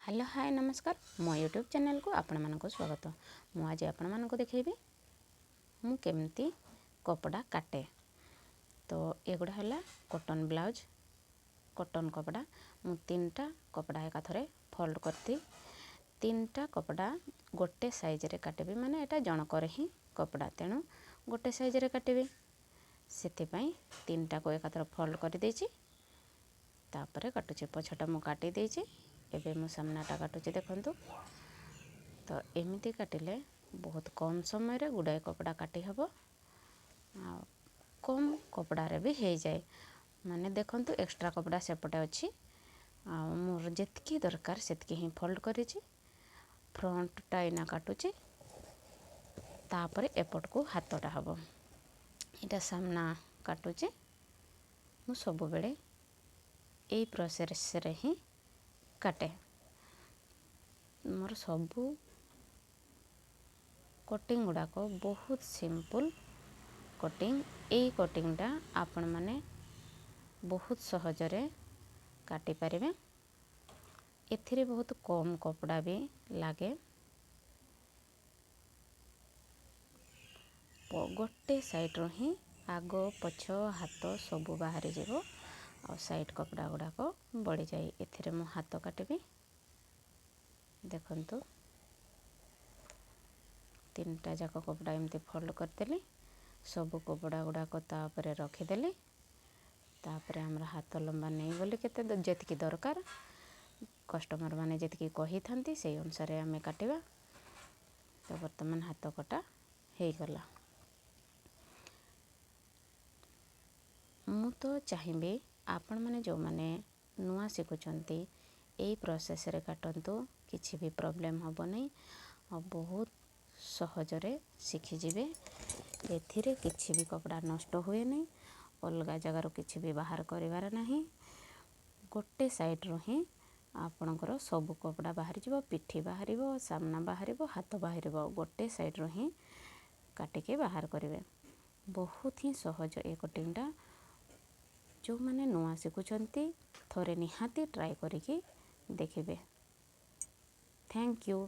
Hello hi ନମସ୍କାର, ମୋ YouTube ଚ୍ୟାନେଲ୍କୁ ଆପଣମାନଙ୍କୁ ସ୍ୱାଗତ। ମୁଁ ଆଜି ଆପଣମାନଙ୍କୁ ଦେଖେଇବି ମୁଁ କେମିତି କପଡ଼ା କାଟେ। ତ ଏଗୁଡ଼ା ହେଲା କଟନ୍ ବ୍ଲାଉଜ୍, କଟନ୍ କପଡ଼ା। ମୁଁ ତିନିଟା କପଡ଼ା ଏକାଥରେ ଫୋଲ୍ଡ କରିଥିଲି। ତିନିଟା କପଡ଼ା ଗୋଟେ ସାଇଜ୍ରେ କାଟିବି, ମାନେ ଏଇଟା ଜଣକର ହିଁ କପଡ଼ା, ତେଣୁ ଗୋଟେ ସାଇଜ୍ରେ କାଟିବି। ସେଥିପାଇଁ ତିନିଟାକୁ ଏକାଥରେ ଫୋଲ୍ଡ କରିଦେଇଛି, ତାପରେ କାଟୁଛି। ପଛଟା ମୁଁ କାଟି ଦେଇଛି, ଏବେ ମୁଁ ସାମ୍ନାଟା କାଟୁଛି। ଦେଖନ୍ତୁ ତ, ଏମିତି କାଟିଲେ ବହୁତ କମ୍ ସମୟରେ ଗୁଡ଼ାଏ କପଡ଼ା କାଟି ହେବ ଆଉ କମ୍ କପଡ଼ାରେ ବି ହେଇଯାଏ। ମାନେ ଦେଖନ୍ତୁ, ଏକ୍ସଟ୍ରା କପଡ଼ା ସେପଟେ ଅଛି ଆଉ ମୋର ଯେତିକି ଦରକାର ସେତିକି ହିଁ ଫୋଲ୍ଡ କରିଛି। ଫ୍ରଣ୍ଟଟା ଏଇନା କାଟୁଛି, ତାପରେ ଏପଟକୁ ହାତଟା ହେବ। ଏଇଟା ସାମ୍ନା କାଟୁଛି। ମୁଁ ସବୁବେଳେ ଏଇ ପ୍ରୋସେସ୍ରେ ହିଁ କାଟେ। ମୋର ସବୁ କଟିଂ ଗୁଡ଼ାକ ବହୁତ ସିମ୍ପଲ୍ କଟିଂ। ଏଇ କଟିଂଟା ଆପଣମାନେ ବହୁତ ସହଜରେ କାଟିପାରିବେ। ଏଥିରେ ବହୁତ କମ୍ କପଡ଼ା ବି ଲାଗେ। ଗୋଟେ ସାଇଡ଼୍ରୁ ହିଁ ଆଗ ପଛ ହାତ ସବୁ ବାହାରିଯିବ ଆଉ ସାଇଡ଼୍ କପଡ଼ା ଗୁଡ଼ାକ ବଳିଯାଏ। ଏଥିରେ ମୁଁ ହାତ କାଟିବି। ଦେଖନ୍ତୁ, ତିନିଟା ଯାକ କପଡ଼ା ଏମିତି ଫୋଲ୍ଡ କରିଦେଲି, ସବୁ କପଡ଼ା ଗୁଡ଼ାକ ତାପରେ ରଖିଦେଲି। ତାପରେ ଆମର ହାତ ଲମ୍ବା ନେଇଗଲି କେତେ ଯେତିକି ଦରକାର, କଷ୍ଟମର୍ ମାନେ ଯେତିକି କହିଥାନ୍ତି ସେଇ ଅନୁସାରେ ଆମେ କାଟିବା। ତ ବର୍ତ୍ତମାନ ହାତ କଟା ହେଇଗଲା। ମୁଁ ତ ଚାହିଁବି ଆପଣମାନେ ଯେଉଁମାନେ ନୂଆ ଶିଖୁଛନ୍ତି ଏଇ ପ୍ରୋସେସ୍ରେ କାଟନ୍ତୁ, କିଛି ବି ପ୍ରୋବ୍ଲେମ୍ ହେବ ନାହିଁ ଆଉ ବହୁତ ସହଜରେ ଶିଖିଯିବେ। ଏଥିରେ କିଛି ବି କପଡ଼ା ନଷ୍ଟ ହୁଏନି, ଅଲଗା ଜାଗାରୁ କିଛି ବି ବାହାର କରିବାର ନାହିଁ। ଗୋଟେ ସାଇଡ଼୍ରୁ ହିଁ ଆପଣଙ୍କର ସବୁ କପଡ଼ା ବାହାରିଯିବ, ପିଠି ବାହାରିବ, ସାମ୍ନା ବାହାରିବ, ହାତ ବାହାରିବ। ଗୋଟେ ସାଇଡ଼୍ରୁ ହିଁ କାଟିକି ବାହାର କରିବେ। ବହୁତ ହିଁ ସହଜ ଏ କଟିଂଟା। ଯେଉଁମାନେ ନୂଆ ଶିଖୁଛନ୍ତି ଥରେ ନିହାତି ଟ୍ରାଏ କରିକି ଦେଖିବେ। Thank you.